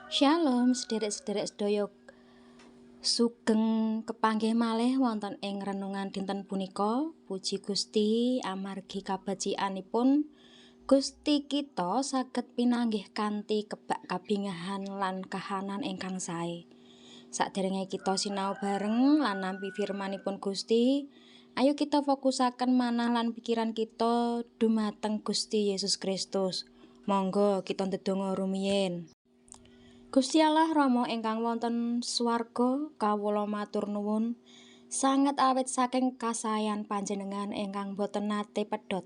Shalom sederek-sederek sedaya, sugeng kepanggih malih wonten ing renungan dinten punika. Puji Gusti amargi kabecikanipun Gusti kita saged pinanggih kanthi kebak kabingahan lan kahanan ingkang sae. Saderenge kita sinau bareng lan nampi firmanipun Gusti, ayo kita fokusaken manah lan pikiran kita dumateng Gusti Yesus Kristus. Monggo kita ndedonga rumiyin. Gusti Allah Rama ingkang wonten swarga, kawula matur nuwun sanget awit saking kasayan panjenengan ingkang boten nate pedhot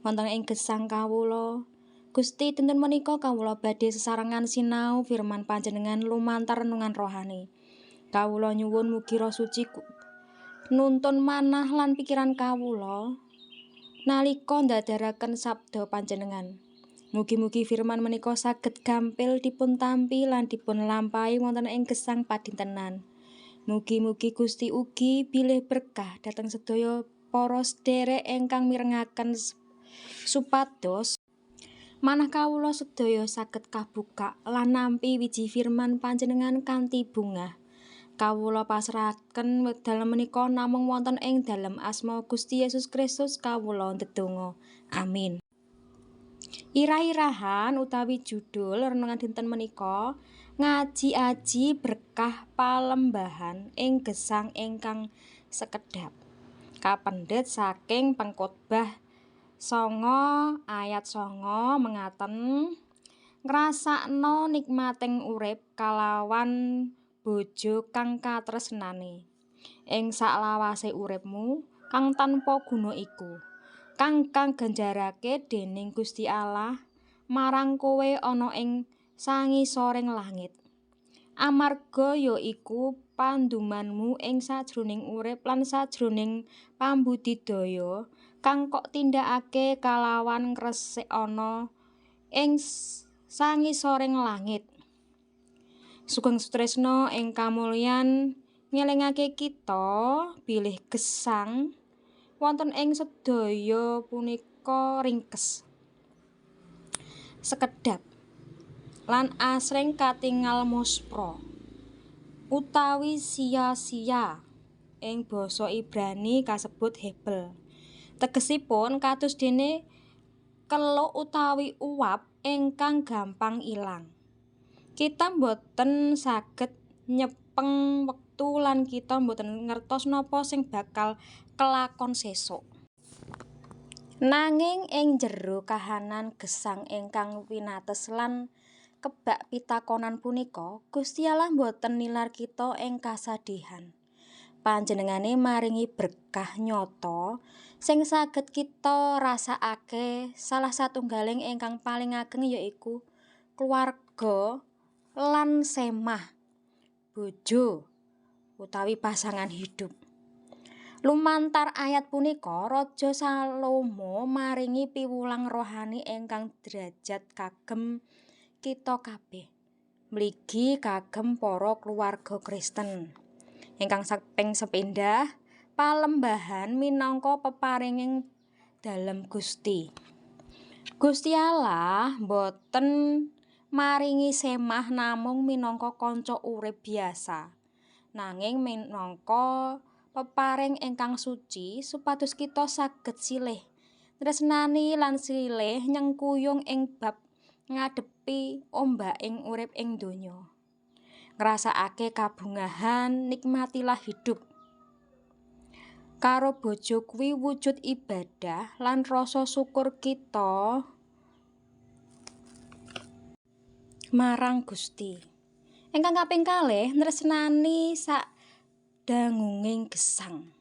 wonten ing gesang kawula. Gusti, dinten menika kawula badhe sesarengan sinau firman panjenengan lumantar renungan rohani. Kawula nyuwun mugi Roh Suci nuntun manah lan pikiran kawula nalika ndadharaken sabda panjenengan. Mugi-mugi firman menika saged gampil dipun tampi lan dipun lampahi wonten ing gesang padintenan. Mugi-mugi Gusti ugi bilih berkah dhateng sedaya para sederek ingkang mirengaken supados manah kawula sedaya saged kabukak lan nampi wiji firman panjenengan kanthi bungah. Kawula pasrahaken wekdal menika namung wonten ing dalem asma Gusti Yesus Kristus kawula ndedonga. Amin. Irah-irahan utawi judul renungan dinten menika ngaji-aji berkah palembahan ing gesang ingkang sekedhap. Kapendhet saking Pengkhotbah 9 ayat 9 mengaten, ngrasakno nikmating urip kalawan bojo kang katresnane ing saklawase uripmu kang tanpa guna iku, kang kaganjarake dening Gusti Allah marang kowe ana ing sangisoring langit. Amarga ya iku pandumanmu ing sajroning urip lan sajroning pambudidaya kang kok tindakake kalawan ngresik ana ing sangisoring langit. Sugeng Sutresno ing kamulyan ngelingake kita bilih gesang wonten ing sedaya punika ringkes, sekedhap lan asring katingal muspra utawi sia-sia, ing basa Ibrani kasebut hebel. Tegesipun kados dene keluk utawi uap ingkang gampang ilang. Kita boten saged nyepeng wektu lan kita boten ngertos napa sing bakal kelakon sesuk. Nanging ing jero kahanan gesang ingkang winates lan kebak pitakonan punika, Gusti Allah boten nilar kita ing kasadihan. Panjenengane maringi berkah nyata sing saged kita rasakake, salah satunggaling ingkang paling ageng yaiku keluarga lan semah, bojo utawi pasangan hidup. Lumantar ayat punika Raja Salomo maringi piwulang rohani ingkang derajat kagem kita kabeh, mligi kagem para keluarga Kristen. Ingkang kaping sepindah, palembahan minangka peparinging dalem Gusti. Gusti Allah boten maringi semah namung minangka kanca urip biasa, nanging minangka peparing ingkang suci supados kita saged silih tresnani lan silih nyengkuyung ing bab ngadepi ombaking urip ing donya. Ngrasakake kabungahan, nikmatilah hidup. Karo bojo kuwi wujud ibadah lan rasa syukur kita marang Gusti. Ingkang kaping kalih, nresnani sak dangunging gesang.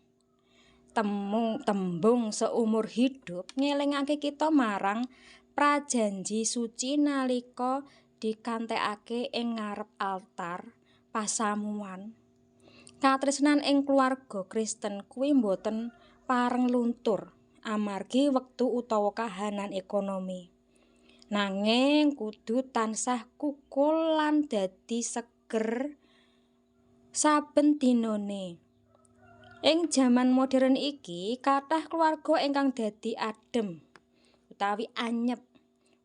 Tembung seumur hidup ngelingake kita marang prajanji suci nalika dikantekake ing ngarep altar pasamuan. Katresnan ing keluarga Kristen kuwi boten pareng luntur amargi wektu utawa kahanan ekonomi. Nanging kudu tansah kukul lan dadi seger saben dinane. Ing jaman modern iki kathah keluarga ingkang dadi adem utawi anyep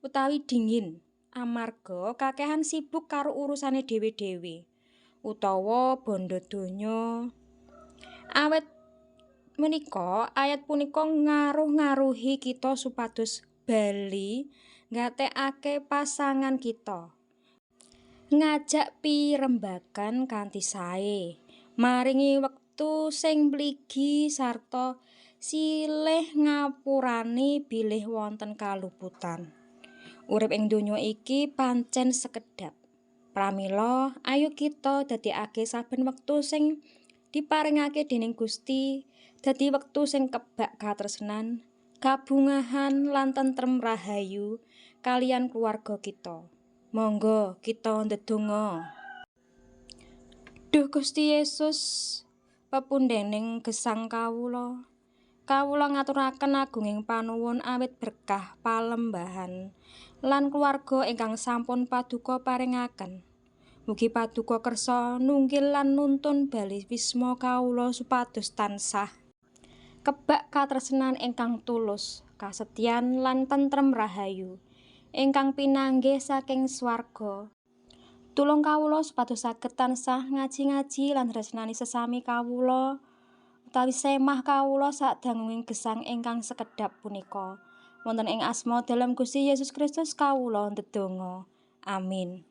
utawi dingin amarga kakehan sibuk karo urusane dhewe-dhewe utawa bondo donya. Awit menika ayat punika ngaruh-ngaruhi kita supados bali nggatekake pasangan kita. Ngajak pirembagan kanthi sae, maringi wektu sing mligi sarta silih ngapurani bilih wonten kaluputan. Urip ing donya iki pancen sekedhap. Pramila ayo kita dadekake saben wektu sing diparingake dening Gusti dadi wektu sing kebak katresnan, kabungahan lan tentrem rahayu kaliyan keluarga kita. Monggo kita ndedonga. Duh Gusti Yesus, pepundhening gesang kawula. Kawula ngaturaken agunging panuwun awit berkah palembahan lan keluarga ingkang sampun paduka paringaken. Mugi paduka kersa nunggil lan nuntun bali wisma kawula supados tansah kebak katresnan ingkang tulus, kasetyan lan tentrem rahayu ingkang pinanggih saking swarga. Tulung kawula supados saged tansah ngaji-ngaji lan tresnani sesami kawula utawi semah kawula sadanguning gesang ingkang sekedhap punika. Wonten ing asma dalem Gusti Yesus Kristus kawula ndedonga. Amin.